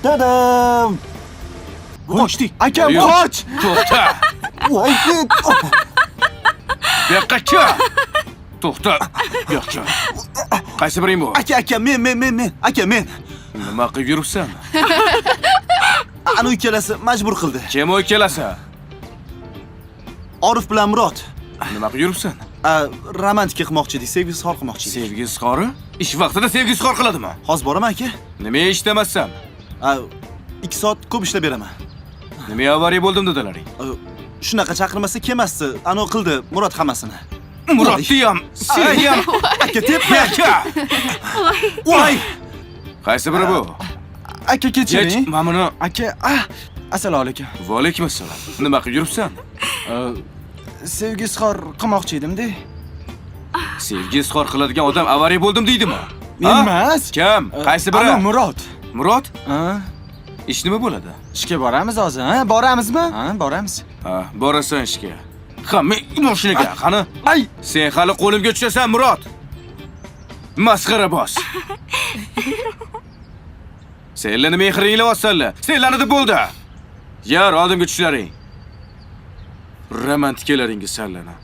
Tadam! Qochdik. Aka, Yo'q. qoch! To'xta. Voy! Bu yoqqa kel. To'xta. Bu yoqqa. Qaysi biring bu? Aka, aka, men, men, men, men. Aka, men. Nima qilib yuribsan? Ana ikkalasi majbur qildi. Kim u ikkalasi? Orif bilan Murod. Nima qilib yuribsan? Romantika qilmoqchi edik, sevgi izhor qilmoqchi edik. Sevgi izhori? Ish vaqtida sevgi izhor qiladimi? Hozir boraman, aka. Nima eshitamassan? 2 soat ko'p ishlab beraman. Nima avariya bo'ldim dedilaring? Shunaqa chaqirmasa kelmasdi. Ano qildi Murod hammasini. Murodni ham, seni ham. Aka, tepma. Aka! Voy! Qaysi biri bu? Aka, kechiring. Yech, mana buni. Aka, ah, assalomu alaykum. Va alaykum assalom. Nima qilib yuribsan? Sevgi izhor qilmoqchi edim-da. Sevgi izhor qiladigan odam avariya bo'ldim deydimi? Men Ha? emas. Kim? Qaysi biri? Ana Murod. Murod? Ha? Ish nima bo'ladi? Ishga boramiz hozir, ha? Boramizmi? Ha, boramiz. Ha, borasan ishga. Ha, men mashinaga, qani? Ay! Sen hali qo'limga tushasan, Murod. Masxara bos. Senlarni mehringlayapsanlar. Senlarni deb bo'ldi. Yar, oldimga tushlaring. Romantikalaringiz sanlana.